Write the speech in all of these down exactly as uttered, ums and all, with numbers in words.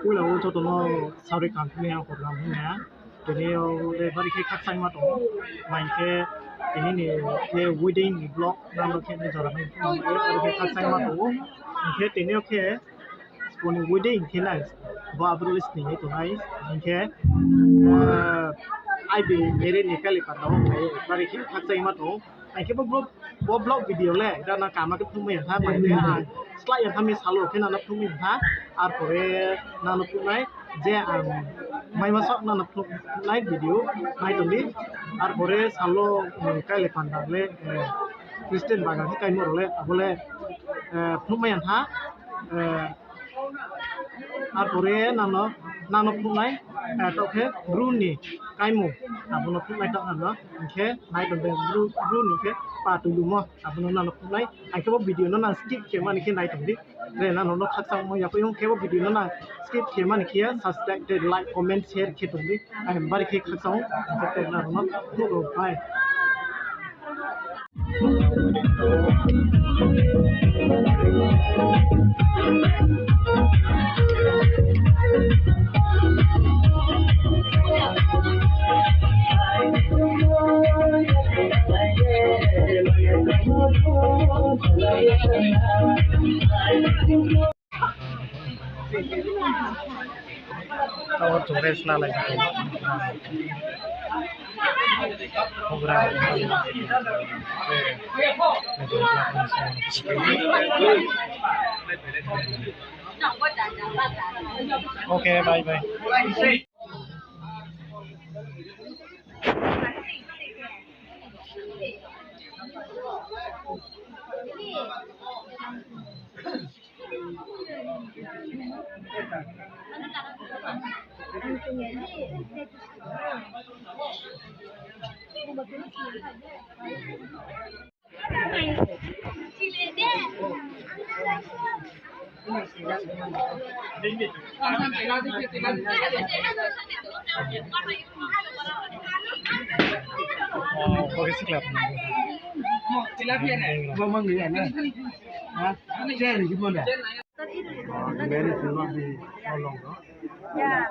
Puila wo joto no sarui kaham phi mai ya, hor kaham phi mai ya. Tini yo le bari khe khakchangma tong. Mai khe tini ni ye wedding ni vlog nang no khe nai jora mai khe bari khe khakchangma tong. Hing khe tini yo khe Spo ni wedding khe nai, bo abro le sning ye tongnai, hing khe, eh, aibi marriage ni kali panda wo phai, bari khe khakchangma tong. Ai khe bo vlog, bo vlog video le, da na kama khe phnuh mai ya tha, mai khe ang slái ya tha mi salo khe nang no phnuh mai ya tha, arpore nang no phnuh nai, je ang mai ma sa nang no phnuh nai video, nai tong di, arpore salo, eh, kali panda le, eh, Christian bagan khe kaimo rao le, abo le, eh, phnuh mai ya tha, eh, Arpore nang no, nang no phnuh nai, eh, taoh khe Bru ni kaimo, abo no phnuh nai taoh nang no, hing khe nai tong de Bru, Bru ni khe pa tuilumo, abo no nang no phnuh nai, hing khe bo video no nang skip khe mani khe nai tong di. Re nang no no khakchangmo ya pho, hing khe bo video no nang skip khe mani khe ya, subscribe tei like, comment, share khe tong di. Ang bari khe khakchang o, ang khe tei nang no phnuh rao bai. Taoh chung rest lalai. Program. Okay, bye bye. Marriage will not be how long, no? Yeah.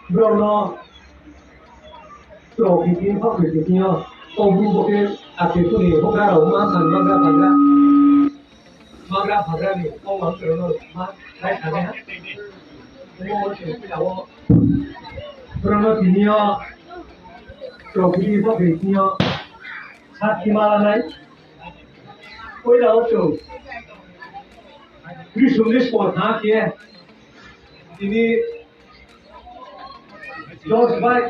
Brao no trophy khe, hok khe khe yo, tongbu bo khe, ake kuni houhgra rao ma, man magra phagra. Magra phagra ni kau ang rao no ma, lai kha nai ha. Omo wo chung pila wo. Brao no tini yo, trophy khe, hok khe khe yo, sakhi ma la nai. Poila wo chung, Krisum ni spor tha khe, tini George bai,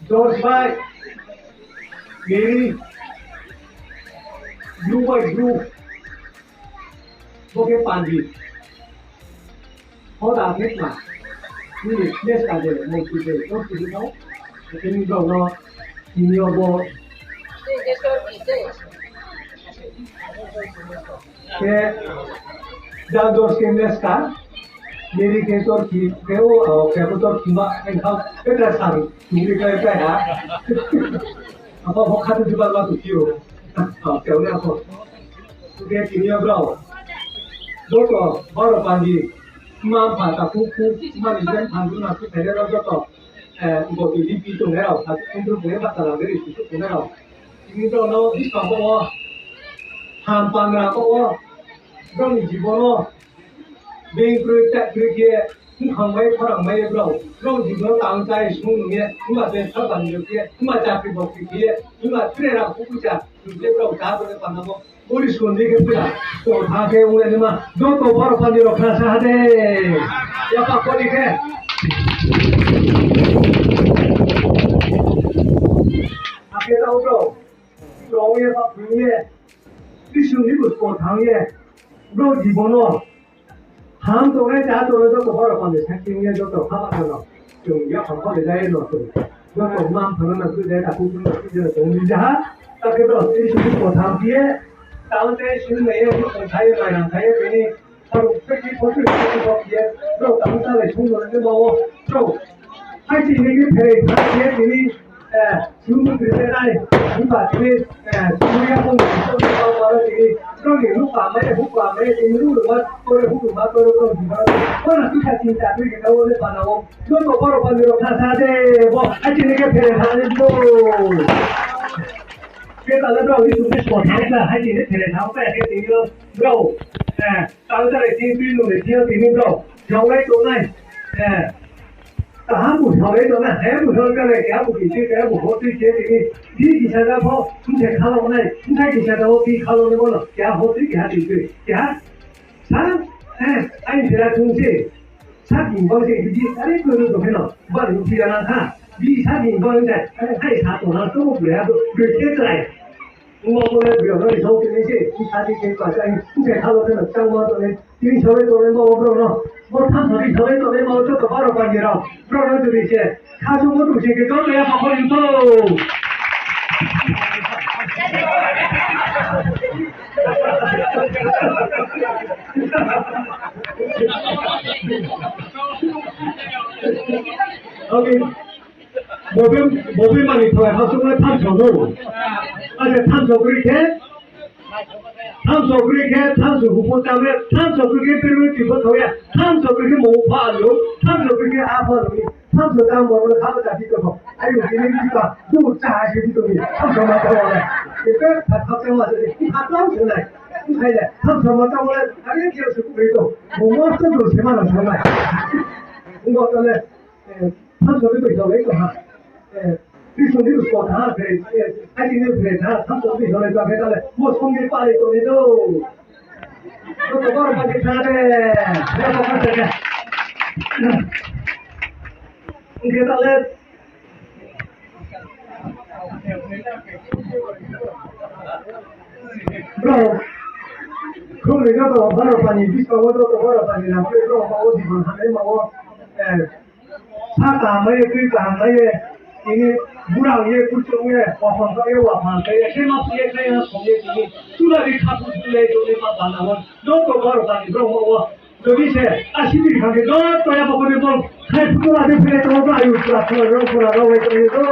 George bai, Mary, Bru bai Bru, bo khe Panji. Hoda khe kma, nini next ka je, mo khe je, mo khe je no, khe ni brao no, tini yo bo. Khe, jang George khe next ka, Mary khe George khe, khe o, o, khe bo George khe ma, khe thang, khe ta sang, tini khe khe ha. Apa bo kha tu jugal ma tu kyo. O, khe o le apa. Khe tini yo brao. Joto, baro Panji, ma pha ta khu khu, ma ni jen phan du na khu thai le joto. eh, bo tu lipi tongnai rao, ha, khuntru tongnai, bata rao, beri susu tongnai rao. Tini brao no buskang bo wo, ham pangra bo wo, brao ni jibon wo, being kroi, tak kroi khe, bkhang mai, khorang mai ye brao, brao jibon wo tang chai sung nung ye, himba be sa ban yo khe, himba chakri bokri khe ye, himba tre rang kuku cha, nung khe brao ta bo le panamo. Police kondi khe pura, tong tha khe ong le nima, joto baro pandi rao khna sa ha de. Yapa kori khe. Akhe tao brao, brao ye pa phung ye, Isor ni buskang wo thang ye, brao jibon no, ham tongnai, cha tongnai, joto baro pandi sakhi ye, joto haba kha no, chung ya pha pha le jai no chung, joto mam phano na khui jai, ta khui na khui jai, chung ni jaha, ta khe brao Isor ni buskang wo thang ye, tang te sung nai ye, buskang thai ye, mai rang thai ye, bini Aro khe khe khe khe khe khe khe, bro, tamo ta lai sung no le ba wo, bro. Hai tini khe pherai tha khe tini, eh, sung no kri te nai, himba tini, eh, sung ya bung ni sung no ba wo tini, bro ni hu pa mai, hu pa mai, tini hu ruma, tore hu ruma, tore bro ni ba. Ko na tu sa tin ta tu ke ta wo le pa na wo. Bro, to baro pa ni ro kha sa de, bo, hai tini khe pherai tha le bo. Khe ta le bro, ni tu ke so tha ka, hai tini pherai tha ka, khe tini yo, bro, eh, Tang ta le tini tui nung le tini yo tini brao, saolai tongnai. Eh, kaham bu saolai tongnai, hai bu saolai tongnai, keha bu kisi, keha bu hotui se tini, bi kisa da pho, bthai khalao nai, bthai kisa da pho, bi khalao nai bo no, keha hotui, keha tui tui, keha, sa, eh, ai sera thung se, sa bing bang se, bi, are ko no to pheno, ba lu pi ya na tha, bi sa bing bang se, eh, hai sa to na to, bu ya to, bu se trai. Ongmo bo le brao no ri thou tini se, bsa di khe pa chai, bsa khalo khe no chang ma tongnai, tini saolai tongnai ma wo brao no, bo tham saolai tongnai ma wo joto baro pandi rao, brao no tini se, kha sung wo tong se khe joto ya pha pho ri thou. Oke. Bobe, bobe mani phalai ha sung le thamso no. Acha thamso kri khe, thamso kri khe, thamso hupo tam le, thamso kri khe pirmi tibo thau ya, thamso kri khe mo pha lo, thamso kri khe a pha lo, thamso tam bo le ha ta ti to. Ayo, tini ti ba, du cha ha se ti to ni, thamso ma to le. Ke pe pha pha ta ma se, pha ta se nai. Khai le, thamso ma to le, are ke su kri to. Mo mo to do se ma na sa nai. Mo to le, Eh, thamso ni bai saolai tong ha. Eh, Isor ni buskang wo thang ha, pherai, eh, hai tini pherai tha, thamso ni bai saolai tong ha, khe ta le, bo song ni palai tong ni do. Joto baro pha khe tha de, ya pha khe tha de. Ong khe ta le, brao, khrouh ni joto baro pha ni buskang wo joto baro pha ni nang khe brao ma wo jibon hamyama wo, eh, Sa kaham mai ye, tui kaham mai ye, tini burang ye, kuchung ye, waphang kha ye, waphang kha ye, khe ma phu ye, khe ya song ye, tini chula ri kha phu le, tini ma bana wo, joto baro pha ni brao wo, jodi se, a sibir kha khe, joto ya bokol ni bol, khai phu la de phele tong, ayu chula, chula, rao, chula, rao, le, tong ye, do.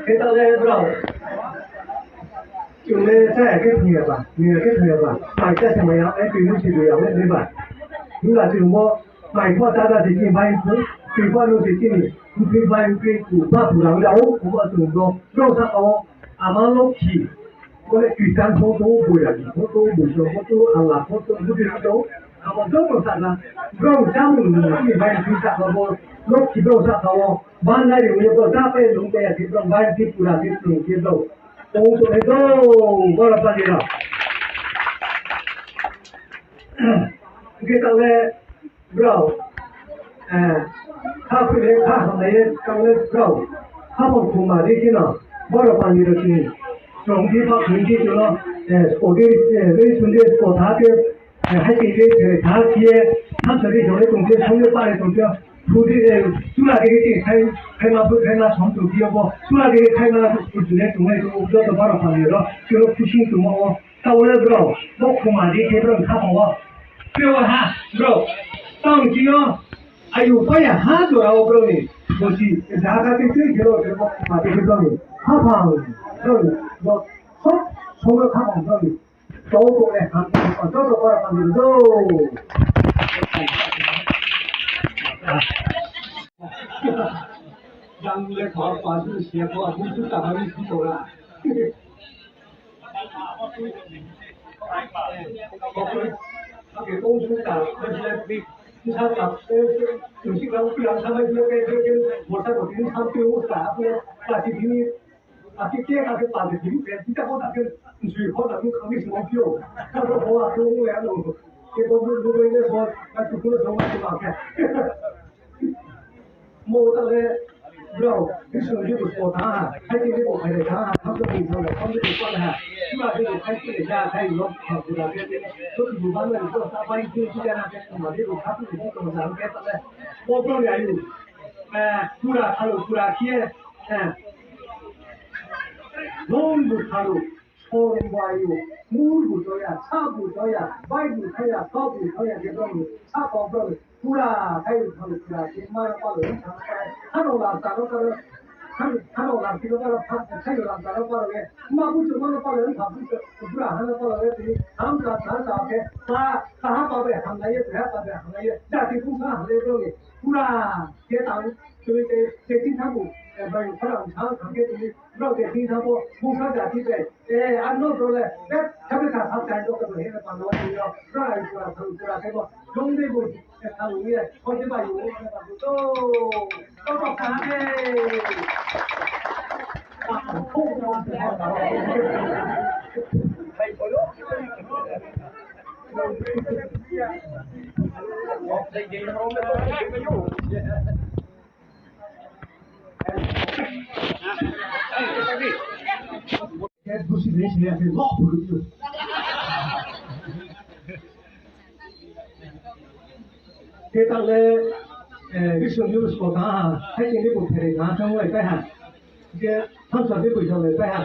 Khe ta le brao. Chung le chaya khe thung ya ba, ni ya khe thung ya ba. Mai cha se mai ya, ai tui no si du ya le ba. Himba chung bo, mai pho ta da si chini bai phu, tui pho no si chini, tui bai phu, phu ba phu rang ya o, phu ba chung bo. Brao sa ka o, ama lokhi. Bo le Christian pho tong ou, boiragi pho tong ou, boiso pho tong ou, Allah pho tong ou, Buddhist pho tong ou, abo joto sahka, brao chámung nung ni bai tui sahka bo, lokhi brao sahka wo, banai ri ye brao, chápai nung pai ya khe brao, bai Tripura khe tong khe brao, tong tong khe brao, boro pali rao. Hing khe taoh le, Brao, eh, kha khui le kha hamlai ye tang le brao. Khaphang khoma di kheno, boro pali rao chini. Strong di pha khui di chini, eh, sport di, eh, lei sun di sport ha khe, eh, hai tei di, eh, tha khe ye, thamsa di jong le tong khe, song le pa le tong khe, thu di, eh, chula di khe khai, khai ma phu, khai ma som tong khe bo, chula di khe khai ma phu, chule tong le tong, joto boro pali rao, chini khusi tongmo wo. Taoh le brao, bo khoma di khe brao khaphang wo. Khe wo ha, brao. Tang chini yo, ayu pai ya ha jora wo brao ni. Bo si, jaga tei tei khe wo, khe wo khoma di khe brao ni. Khaphang, brao ni. Bo, sob, sob khaphang brao ni. Tong tong le ham tong tong tong para pandi do. Jang le pa pa du sia ko abu tu ta hari tu tora. Oke, tong su ta, sa ta, tu si kau pi ang sa mai tu ke ke ke, borsa ko tin sam tu sa, apa, plastik ini, plastik ke, apa, plastik ini, kita ko tak ke, sui ko tak ke, kami semua pio. Kalau bawa tu ya lo, ke ko tu tu ini ko, kan tu tu semua tu pakai. Mo ta le, brao, Isor ni bo ko tha, hai ni bo khai le tha, tham to ni tha, tham to ni tha. Sura ni bo khai ni ja, khai lo, tham to da ke. To ni bo ban ni to sa bai ni ti ja na ke, ma ni bo khai ni to ja ke ta le. Mo brao ni ayu. Eh, pura khalo, pura khie. Eh. Long bo khalo. Sor bo ayu, mur bo choya, sa bo choya, bai bo choya, kau bo choya, je brao ni, sa kau brao ni, pura, khai thang pura, je ma no palo ni thang khai, hano la sa no karo, hano la si no karo, khai la sa no karo ye, ma bu chu ma no palo ni thang bu chu, pura hano palo ye, tini, ham ka, ham ka, ke, pa, kaha pa be ham lai ye, kaha pa be ham lai ye, jati bung sa ham lai brao ni, pura, ke tang, tini ke, ke tin thang bu, eh, bai, khorang thang, thang ke tini, brao ke tin thang bu, bung sa jati be, Eh, ano brao le, eh, kami ta sab kai to ka he na pa no ni yo, rai pura, pura, pura, ke bo, jong de bo, eh, thang ni, ko de ba yo, eh, ba to, to, to, ka he. Khe ta le, eh, Isor ni bskang tha ha, hai tini bo pherei tha, thanng lai pai ha. Khe thamsa de bo jao lai pai ha.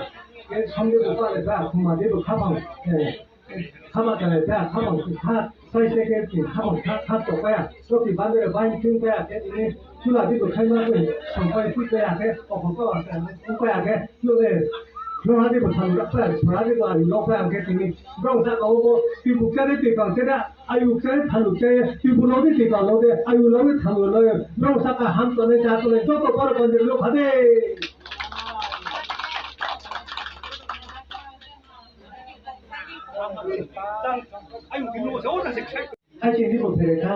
Khe som de bo pa lai pai ha, khuma de bo khaphang, eh, Khama khe lai ta, khama khe kha, sai se khe khe khama kha, kha to kaya. Soki bande bai thing kaya khe tini, chula di bo khai ma khe, sampai phi kaya khe, okho kaya khe, kaya khe, chule. Noha di bo thang kaya, sora di bo ari no kaya khe tini. Brao sa ka bo, ti bu kya di ti kang khe da, ayu kya di thalu kya, ti bu lo di ti kang lo de, ayu lo di thalu lo de. Brao sa ka ham to le, ja to le, joto bar bande lo kha de. Hai chini bo phere kha,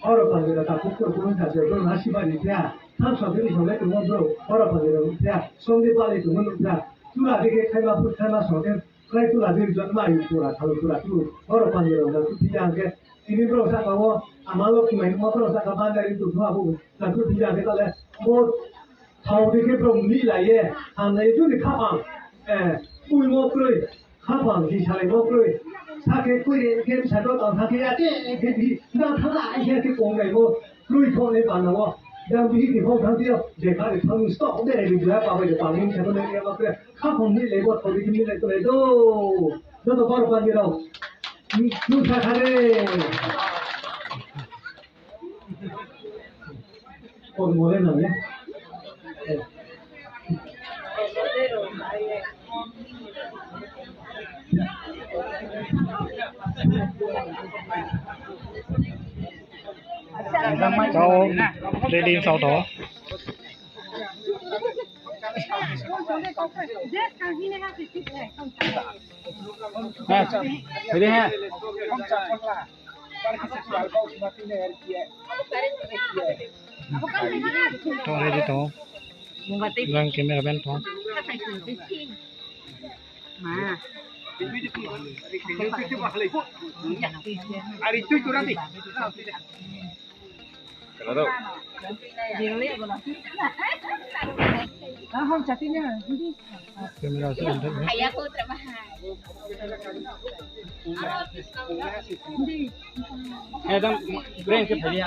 oro pal jora ta puktur pun kha se, bro, nasi bari kha, tham sa bini song le tongmo bro, oro pal jora kha, song de pali tongmo nukha, tula de khe khaima phut khaima song de, khlai tula de jotma ayu pura, thalu pura tu, oro pal jora tu phi jang khe, tini bro sa ka wo, ama lo khumai nukma bro sa ka bandari tu thua bu, na tu phi jang khe ta le, bo, Thao di khe brao ni lai ye, hamlai ye, juni khaphang, eh, puimo kroi, khaphang di salaimo kroi. Sa khe koi re khe sa to tang sa khe ya khe, khe di, na thanng la ai khe khe kong lai mo, kroi thong le bana wo. Jang bihi di hong thang di yo, je kha di thang ni stock de re di ya pa bai de pa ni sa to le ya ma khe, khaphang ni lai bo, thao di khe ni lai to lai do. Joto baro pa ni rao. Nung sa kha re. Kon mole na le. Kau ready sao to. Hah, ready ha? Tong ready tong. Jang camera man tong. Ma. Ari tu tu rati. Camera se on thai. Ekdom brain ke phai ya.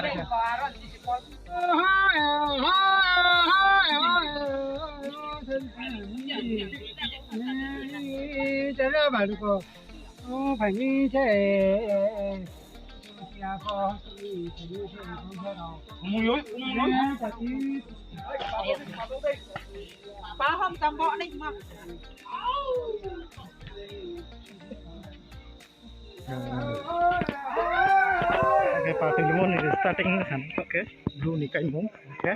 Khe party limo ni starting khan khe, Bru ni kaimung khe.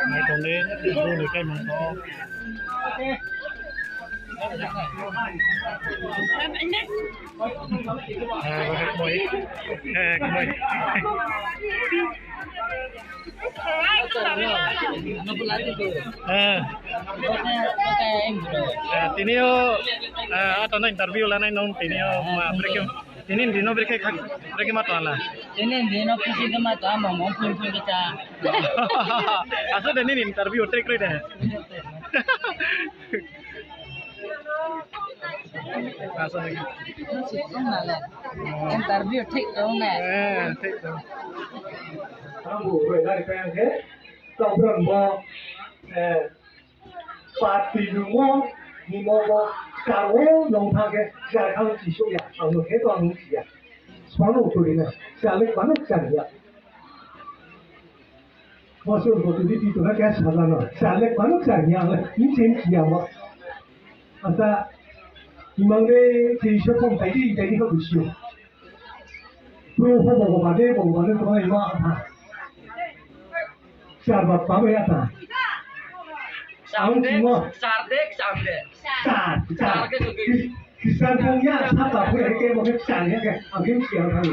Nai tong di, Bru ni kaimung no. Eh, bo khe kmoi. Eh, kmoi. Eh. Eh, tini yo, eh, ato no interview lanai nung tini yo, ma, brekhe, tini ni din no brekhe kha, brekhe ma tong la. Tini ni din no khusi khe ma tong, amo mo phui phui khe cha. Asa de nini interview thik kroi de. Interview thik tong na. Eh, thik tong. Ang bo roi lari pai ang khe, tao brang bo, eh, party nungmo, nimo bo, karo nong tha khe, jar kha no chisouh ya, ang no khe to ang nung si ya. Sphang no turi na, chale kma no chari ya. Bo se bo tini tito na khe sala no. Sale kma no chari ya le. Ni chen chi ya mo. Ata imang de chi se phong tai di tai di ko bisi yo. Pro ho bo ba de bo ba de ko ai ma ta. Char ba pa ya ta. Ang chi mo. Char de, char de. Char, char. Christian phong ya, sapa phong ya, ke mo ke char ya ke, ang ke siang thang.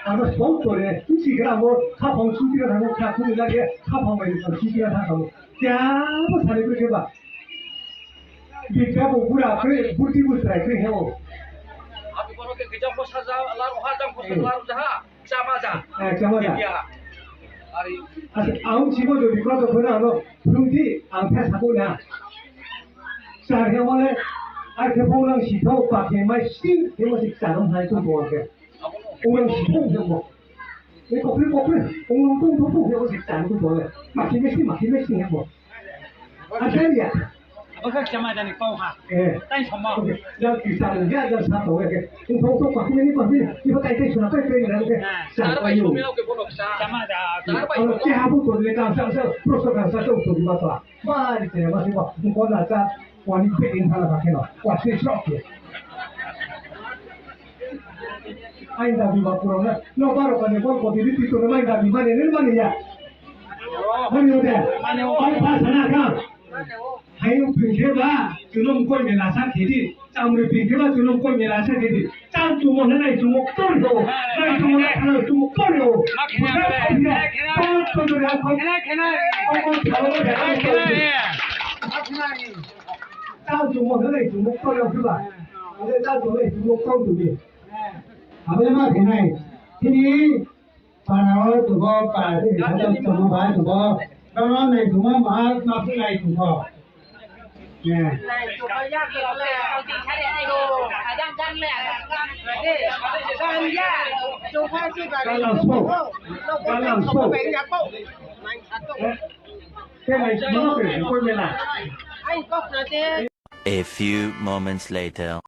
Ang no song to le, si gra mo, khaphang suti ra thang, kha khu la ke, khaphang bai suti ra thang mo. Kya bo sari ko ke ba. Bikha bo bura kre, burti bu trai kre he o. Atu bono ke kejang ko saja, lar oha jang ko saja, lar jaha. Chama ja. Eh, chama ja. Iya. Ari. Asa, ang chibo jodi ko to khona ano, phung di, ang khe sabo na. Char he mole, ai khe phung lang si thau, pa khe mai si, he mo si char hai tu bo khe. Phung lang si thau he mo. Ni kokri kokri, phung lang tu tu tu he mo si char tu bo le. Ma khe mai si, ma khe mai si he mo. Acharia. Abo khe chama jani kau ha. Eh. Tai somma. Jang kisa ya, jang sa tong ya khe. Ung thong thong pa khe ni pa khe ni. Ibo tai tai suna tai tai na khe. Sa pa yu. Chama ja. Abo ke habu to le ka sa sa, prosto ka sa to to ma to. Ba ni te ma si ba. Ko na sa. Wani pe in thala ba khe no. Wa se sok ye. Ai dabi ba pura na. No baro ka ne bol ko di di to na mai dabi ba ne ne ba ne ya. Mane o. Mane o. Ai pa sana ka. Hai o pin khe ba, chulum koi mela sa khe di. Chamri pin khe ba, chulum koi mela sa khe di. Chang chumo na nai chumo ktor do. Nai chumo na thana chumo ktor do. Busa koi na. Kau koi do ya koi. Kau koi thalo do ya koi. Chang chumo na nai chumo ktor do ba. Ade chang chumo nai chumo ktor do di. Abo ma khe nai. Tini Para wo tubo, para tini khato tubo, ba tubo. Bang nai tubo, ma, ma phu nai tubo. Ye. Kalang spo. Kalang spo. Eh, khe nai tubo, khe koi mela. A few moments later.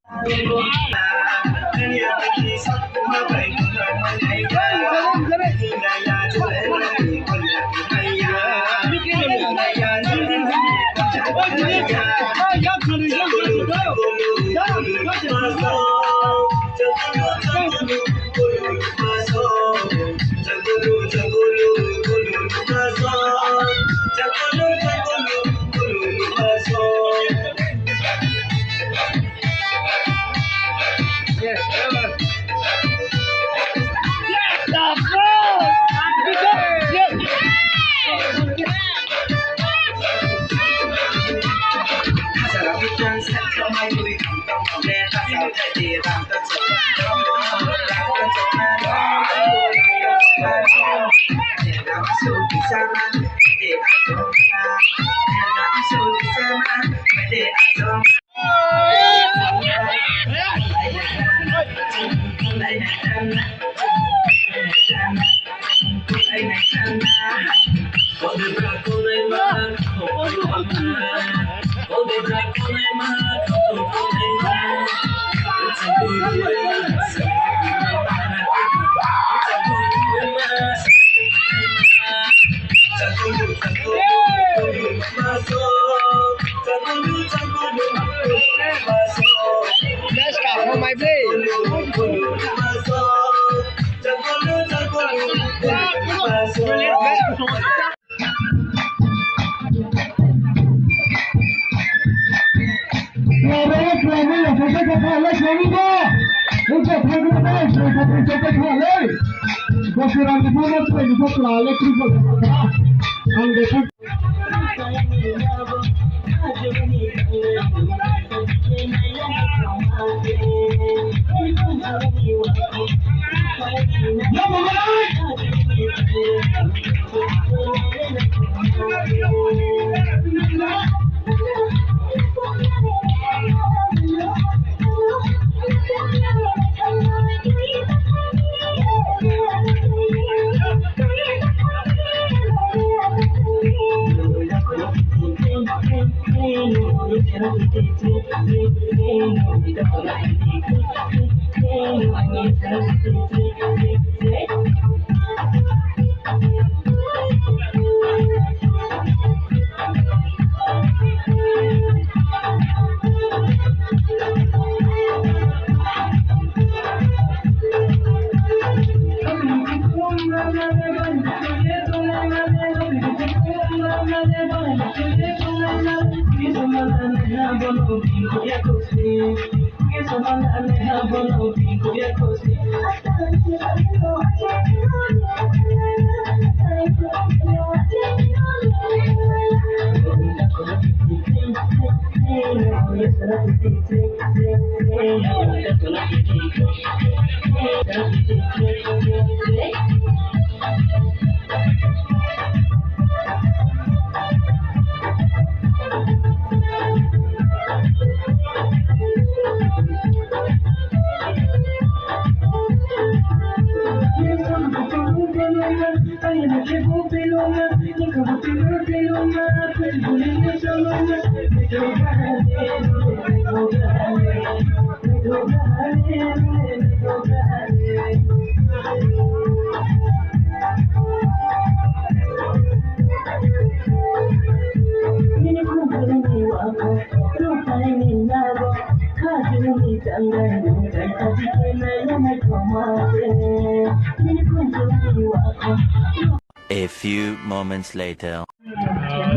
A few moments later.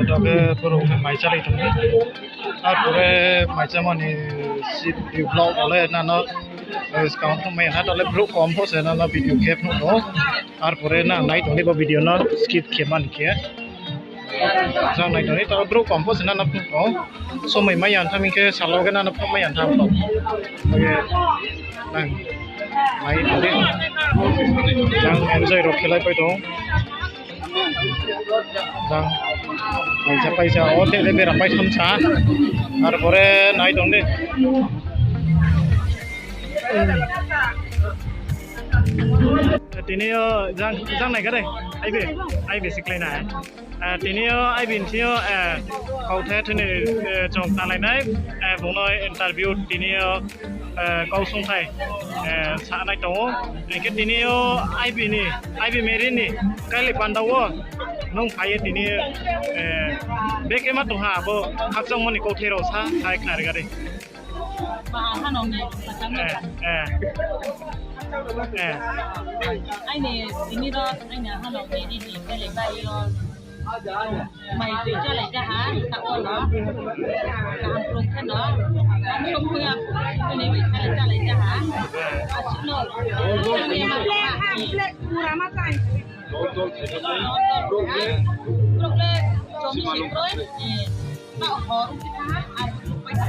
Ito khe brouh khe mai chálai tong ou. Arpore mai chámani si video blog le nano, eh, skang phnuh mai ha, tale brouh kom pho se nano video khe phnuh tong ou. Arpore nang nai tong di bo video no skip khe mani khe. Jang nai tong di, tale brouh kom pho se nano phnuh tong ou. Somoi mai ya tha mi khe salo khe nano phnuh mai ya tha tong. Oke. Nang nai tong di. Jang enjoy rao khelai pai tong ou. Jang. Paisa, paisa, o te le bera pai tham sa. Arpore nai tong di. Tini yo jang, jang nai kha de. Aibi, aibi siklai nai. Eh, tini yo aibi ni thing yo, eh, kauthai thini, eh, chung tanglai nai, eh, bung no interview tini yo, eh, kau sungthai, eh, sa nai tong ou. Hing khe tini yo aibi ni, aibi Mary ni kailai panda wo nung phai ye tini, eh, bekhe ma tong ha abo khakchangmo ni kauthai rao sa, sa khnari gari. Ba, ha nong ni, ba, tang ni. Eh, eh. Eh. Aini, tini ro, aini ha nong ni, di, di, bele bari yo. Mai tui chalai jaha, ta o no. Kaham krung khe no. Ang sokhu ya, tini mai chalai, chalai jaha. Asik no, tang ni ma tong ha. Pura ma tang. Problem, solution kroi, eh, ma hor upi tha, ar pai tha.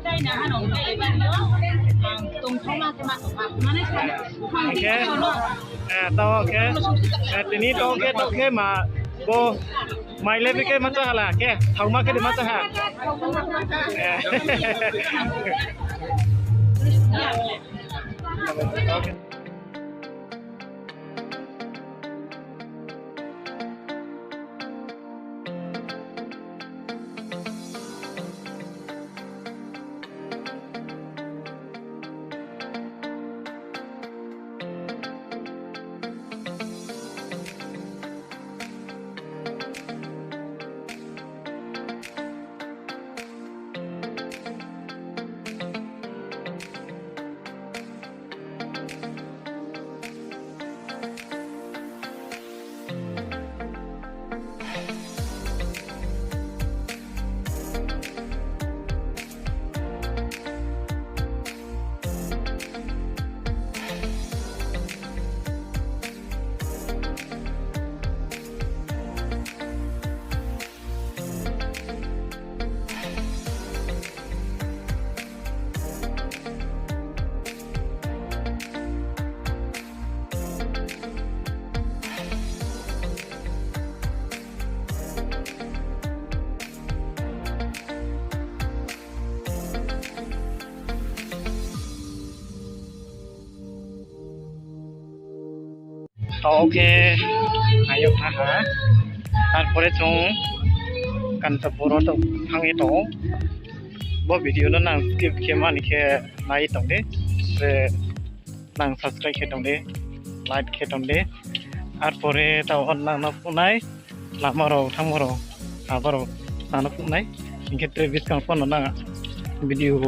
China ha nong, chai ba yo, ang tong thoma khe ma tong ha. Mane sa, ma, okay. Tong no. Eh, tao khe, eh, tini tao khe, tao khe ma, bo, mai le bi khe ma cha hala khe, thauma khe di ma cha ha. Eh. Tao khe ayok tha ha. Tarpore chung Kanchanpur wo thanng ye tong ou. Bo video no nang skip khe mani khe nai tong di. Nang subscribe khe tong di, like khe tong di. Arpore tao nang no phnuh nai, lama rao thanngmo rao, abo rao nang no phnuh nai. Hing khe tre buskang pho no nang video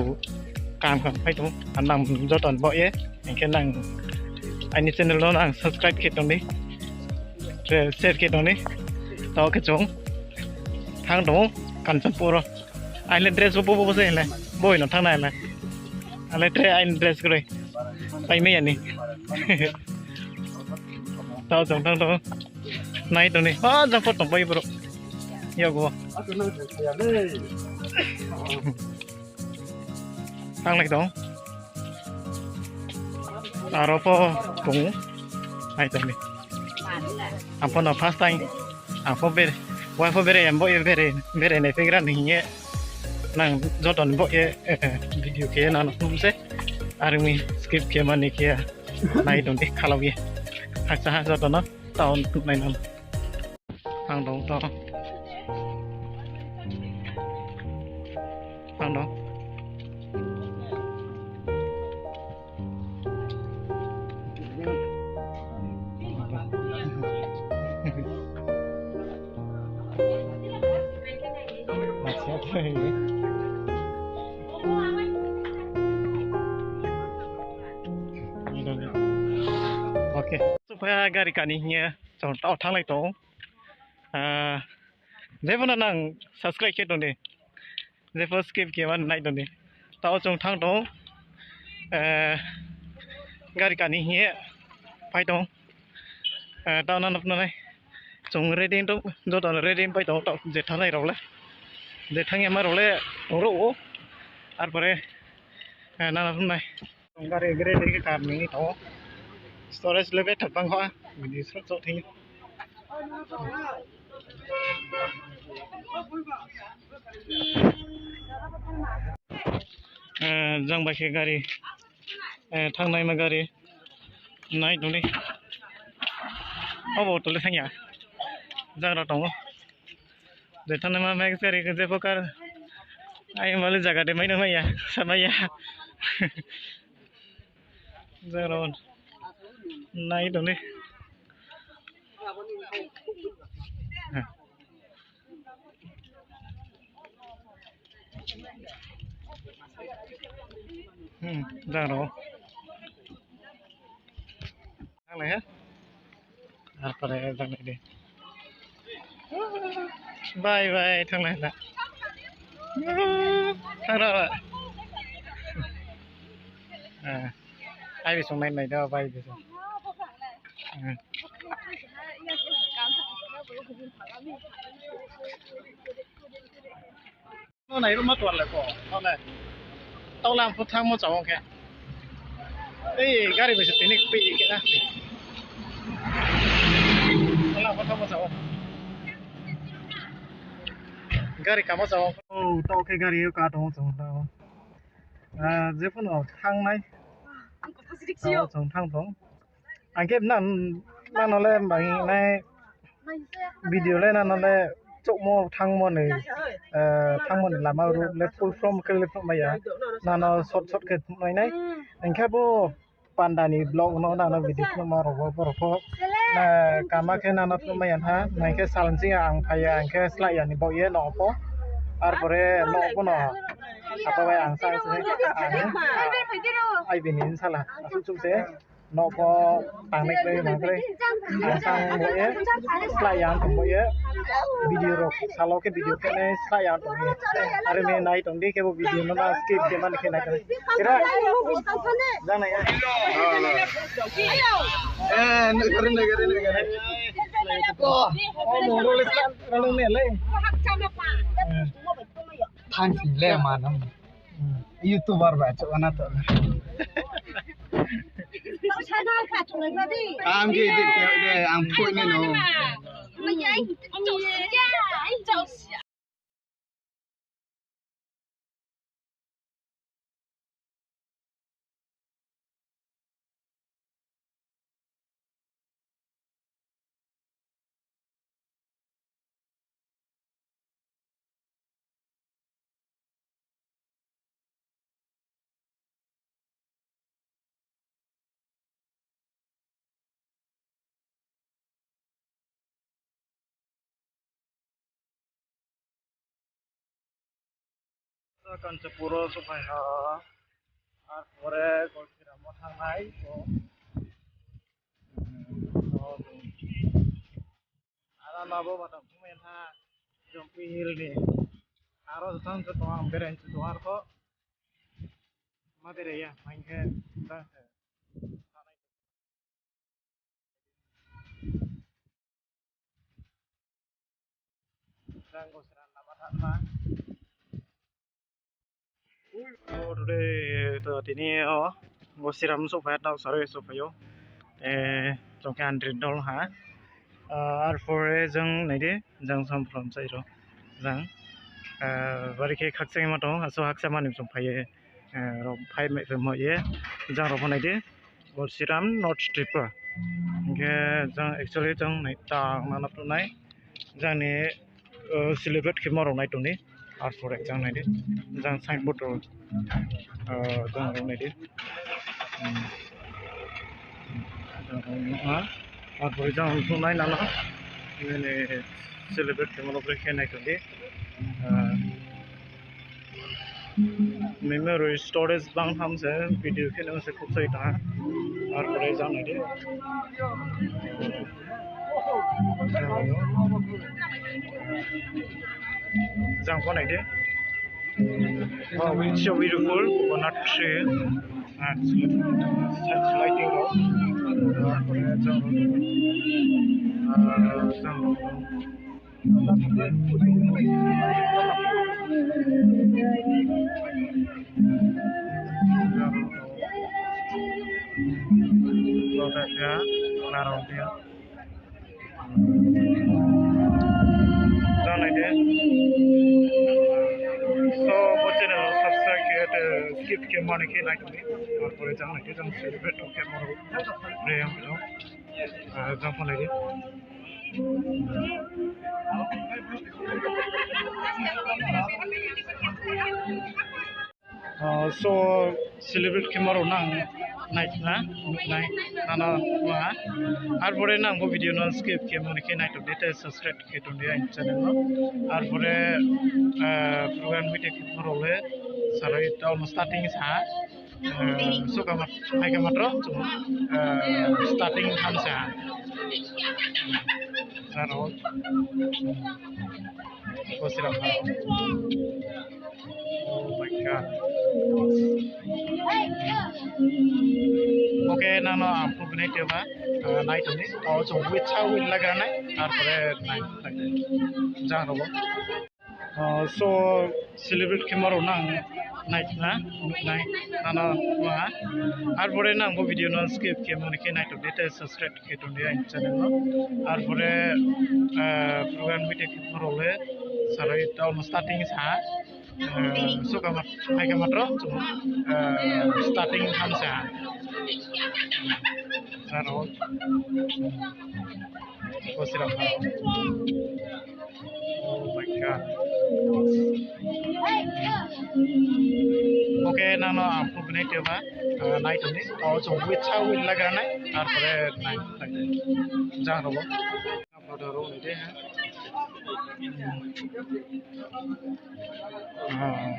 kaham kaham phai tong ou. Nang joto ni baoh ye, hing khe nang aini channel no nang subscribe khe tong di, tre share khe tong di. Tao khe chung thanng tong ou Kanchanpur wo. Aini dress bo, bo, bo se le. Boi no thanng nai le. Ale tre aini dress kroi. Pai mai ya ni. Tao chung thanng tong ou. Nai tong di. O, jang pho tong pai brouh. Yago. Thannglai tong. Aro pho tong. Nai tong di. Ang pho no first time. Ang pho bere, wa pho bere, ang bo ye bere, bere nai phegra ni hing ye. Nang joto ni bo ye, eh, video khe nang no phnuh se. Are ong mi skip khe mani khe nai tong di khalau ye. Hakcha ha joto no tao nai nang. Ang dong to. Ang dong. Okay. Supaya gari kani hing ye, chung tao thannglai tong ou. Ah, jepho no nang subscribe khe tong di. Jepho skip khe mani nai tong di. Tao chung thanng tong ou. Eh, gari kani hing ye phai tong ou. Eh, tao nang no phnuh nai. Chung ready tong, joto no ready phai tong ou, tao je thanngnai rao le. Je thanng ya ma rao le, tong rao ou. Arpore, eh, nang no phnuh nai. Gari gre dei khe kar ni tong ou. Storage le betha bang ha. Bini srot srot thing. Eh, jang bai khe gari. Eh, thanngnaima gari. Nai tong di. Obo auto le thanng ya. Jang rao tong ou. Je thanngnaima max gari khe jepho kar. Ai mali zaga de mai no mai ya, sa mai ya. Jang rao nai tong di. Hmm, jang rao. Thanglai ha. Arpore thanglai di. Bye bye, thanglai na. Thanglai. Ah, ai bising nai nai da, bye bising. Ah. No nai ruma tuar le ko, no nai. Tau lam phu thang mo chawang khe. Ei, gari bai se tini kpi khe na. Gari kamo chao. O, tao khe gari yo ka tong chong tao. Ah, je phuno thangnai. Tao chong thang tong. Ang khe nang, nang no le bang nai video le nang no le chouhmo thangmo ni, eh, thangmo ni lama route le full from khe le phnuh mai ya. Nang no short short khe phnuh mai nai. Ang khe bo panda ni vlog no nang no video phnuhma rao bo borok pho, eh, kama khe nang no phnuh mai ya ha. Nang khe sal sing ya ang phai ya, ang khe slái ya ni baoh ye no pho. Arpore no pho no. Apa bai ang sa se, ang, ai bini sala, asuh chuh se. No pho tangnai khlai nang khlai. Ang sang bo ye, slái ya tong bo ye. Video rok salo khe video khe nai slái ya tong ye. Are ni nai tong di khe bo video no na skip khe mani khe nai khe. Kira. Jang nai ya. Eh, nai kare, nai kare, nai kare. Oh, oh, mo role sa, role ne le. Thang sing le ma nam. YouTuber ba chouh na to. Ang ke de ke de ang phui ne no. Kanchanpur wo souhphai ha, arpore Golsiram wo thanngnai to. Aro ma bo matang phumai ha, Jompi Hill ni. Aro jang se tong ang berai se tong arpho. Ma berai ya, main khe jang se. Jang Golsiram lama thangma. O, today, to tini o Golsiram souhphai, tao saroi souhphai o. Eh, tong khe hundred dol ha. Ah, arpore jang nai di, jang sam from sai ro. Jang, ah, bari khe khakchangma tong, aso hakcha mani chung phai ye, eh, rao phai mai phai mo ye, jang rao pho nai di. Golsiram, North Tripura. Hing khe jang actually jang nai tang nang no phnuh nai. Jang ni, eh, celebrate khe ma rao nai tong di. Arpore jang nai di. Jang signboard rao, eh, jang rao nai di. Hmm. Jang rao nuh ha. Arpore jang phnuh nai nang no. Nini celebrate khe ma rao bre khe nai tong di. Eh, Memory storage bang tham se video khe nang se khub sai tong ha. Arpore jang nai di. Jang pho nai di. Wow, it's so beautiful. Coconut tree. Ah, lighting rao. Arpore jang, ah, jang. Jang nai di. So, bo channel subscribe khe, skip khe mani khe nai tong di. Arpore jang nai di, jang celebrate khe moro. Re yang jang. Ah, jang pho nai di. Ah, so, celebrate khe maro nang nai na, nai, nana, nana. Arpore nang bo video no skip khe mani khe nai tong di, te subscribe khe tong di aini channel no. Arpore, ah, program video khe maro le, sarai tao no starting sa. Eh, suka mat-, hai ka matro, eh, starting tham sa. Aro, Golsiram ha. Oh my God. Okay, nang no ang phugnai teba, eh, nai tong di. Oh, so, wait, sa, wait, lagra nai. Arpore nai, nai. Jang robo. Ah, so, celebrate khe maro nang nai na, nai, nana, nana. Arpore nang bo video no skip khe mani khe nai tong di, te subscribe khe tong di aini channel no. Arpore, ah, program video khe maro le, Saroi to mo starting sa. Eh, suka mat, hai ka matro, eh, starting tham sa. Jaro. Kosiram ha. Oh my God. Okay, nano ang pubinai teba, eh, nai tongni. Oh, so wait, how will laga nai? Tarpore nai, nai. Jang robo. Ang photo rao nai de, ha? Ah,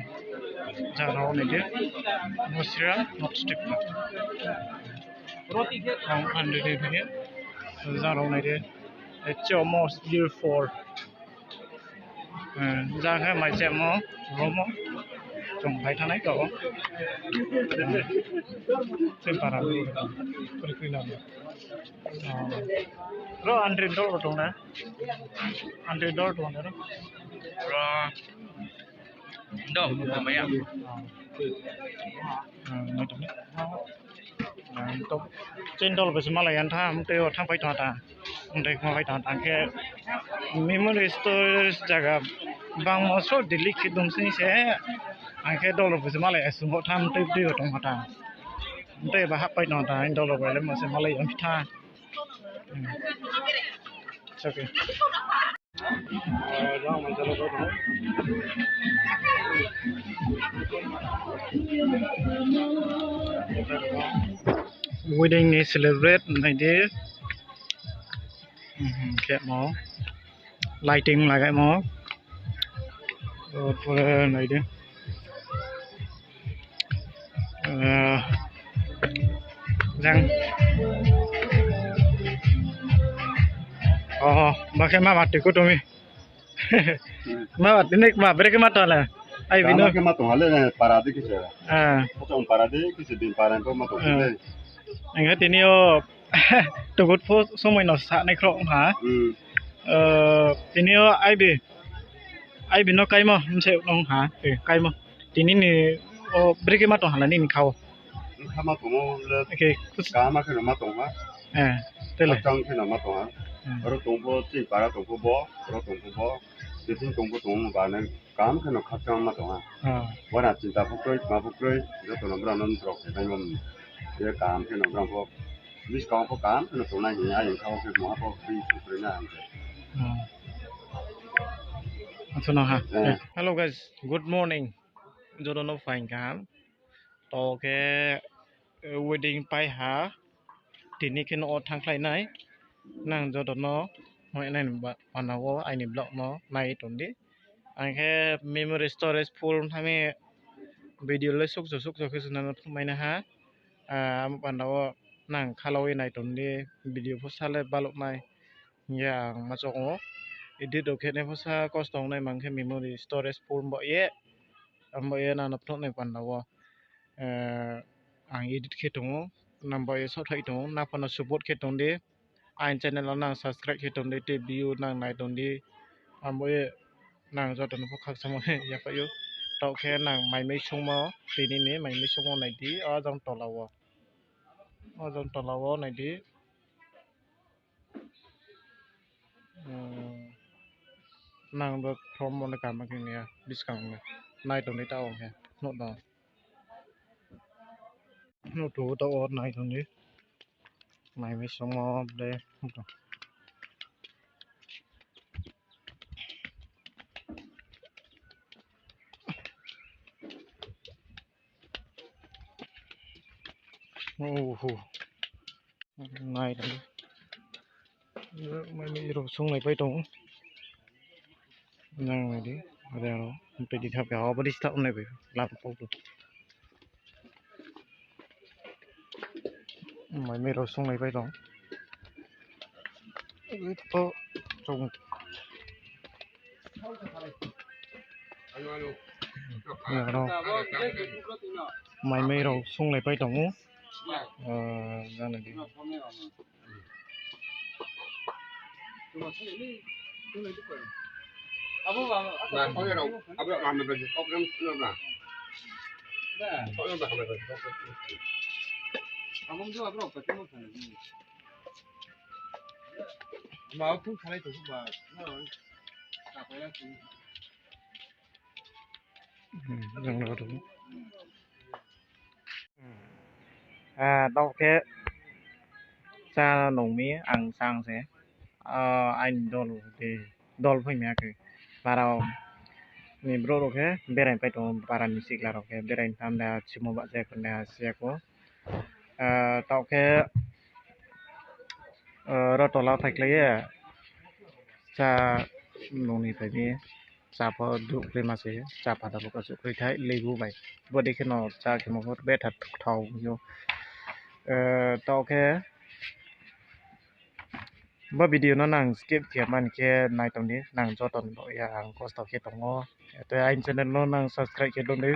jang rao nai de. Musra, not strip. Ang andini thaiya. Jang rao nai de. It's almost year four. Eh, jang khe mai chemo, romo. Chung phai thanai to. Tei para. Kri kri na. Ah. Ro andri dol tong na. Andri dol tong na ro. Ro. Dol, maya. Ah. Ah, no to. Ah, to. Chin dol besi malai yan tham, tei o thang phai tong ta. Tei khma phai tong ta khe memory storage jaga bangmo so delete khe dong sing se. Ang khe dol besi malai asung bo tham tei tei o tong ta. Tei ba hap phai tong ta, dol bai le mo se malai yang tha. Hmm. It's okay. Wedding ni celebrate nai di. Mhm, khe mo. Lighting lagai mo. Pura nai di. Eh, jang. Oh, bakhe ma mati ko tumi. Ma mati nik ma, bere khe ma tong le. Ai bino. Kama khe ma tong le, para de kise. Ah. Kosong para de kise, din para ko ma tong le. Ang tini o tugut pho somoi no sa nai khro ha. Hmm. Eh, tini o ai bi. Ai bino kaimo, mse nong ha, eh, kaimo. Tini ni, o, brekhe ma tong hala nini khao. Kha ma tongmo le, okay, kus- kama khe no ma tong ha. Eh, tele. Khakchang khe no ma tong ha. Hmm. Oro tong pho, chini para tong pho bo, oro tong pho bo, jephung tong pho tong ba ne, kam khe no khakchang ma tong ha. Ah. Wana chinta pho kroi, ma pho kroi, joto no brao no drok khe nai mo. Ye kam khe no brao pho, buskang pho kam khe no tong nai hing ye, ayang khao khe mo ha pho, bui pho kroi na hing khe. Hmm. Aso no ha. Eh. Eh, hello guys, good morning. Joto no phaing kaham. To khe, eh, wedding pai ha. Tini khe no o thangkhlai nai. Nang joto no hoi nai ba-, panda wo aini vlog no nai tong di. Ang khe memory storage full thami video le sukcho sukcho khe suna no phnuhmai na ha. Ah, amo panda wo nang khalao ye nai tong di. Video pho sa le baluh nai. Hing ye ang ma chong ou. Edit rao khe nai pho sa kosto ong nai mang khe memory storage full bo ye. Abo ye nang no phnuh nai panda wo. Eh, ang edit khe tong ou. Nang bo ye saohthaih tong ou. Nang pho no support khe tong di. Aini channel wo nang subscribe khe tong di. Tei view nang nai tong di. Abo ye nang joto no pho khakchangmo yaphaih ou. Taoh khe nang mai mui sungmo, tini ni mai mui sungmo nai di. O jang tola wo. O jang tola wo nai di. Hmm. Nang bo from mo le kama khe ni ya, buskang le. Nai tong di taoh khe. Nuh tong. Nuh tu taoh wo nai tong di. Mai mui sungmo ble. Oho. Nai tong. Mai mui rao sung nai pai tong. Nang nai di. Are aro. Tei di thap ya. Abo di start nai pai. Lam pau tu. Mai mui rao sung nai pai tong. Ito chung. Aro mai mui rao sung nai pai tong ou. Eh, jang nai di. Taoh khe chá nung mi ang chang se. Aini dol de, dol phai mi akhe. Para ni brouh rao khe berai pai tong ou, para ni sikla rao khe berai tham de, chimo bahcha ya kho de, si ya kho. Taoh khe ro tola phaikhlai ye chá nung ni phai mi, chá pho duhkhlaima se, chá pha da pho kachuh khlai thai, lebu bai. Bo dei khe no chá khemo pho betha thao hing ou. Taoh khe bo video no nang skip khe mani khe nai tong di, nang joto ni baoh ye ang kosto khe tong ou. Tei aini channel no nang subscribe khe tong di,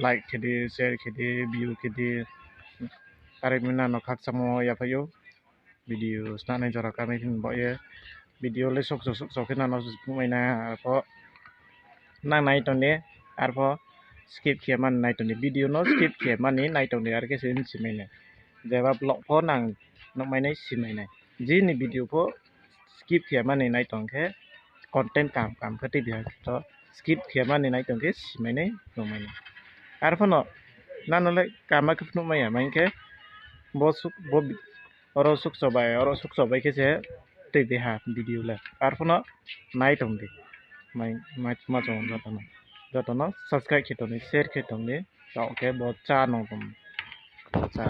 like khe di, share khe di, view khe di. Are mi nang no khakchangmo yaphai ou. Video snanai jora kamai khe ni baoh ye. Video le sokcho sokcho khe nang no phnuhmai nai, arpho nang nai tong di, arpho skip khe mani nai tong di. Video no skip khe mani nai tong di, are khe se simai nai. Jeba vlog pho nang nuhmai nai, simai nai. Jini video pho skip khe mani nai tong khe content kaham kaham khe tei biha khe to skip khe mani nai tong khe simai nai, nuhmai nai. Arpho no nang no le kaham khe phnuhmai ya, maing khe bo, oro sukcho bai, oro sukcho bai khe se tei biha video le. Arpho no nai tong di. Mai, mai, ma chung joto no, joto no subscribe khe tong di, share khe tong di. Taoh khe bo chá nung tong, chá.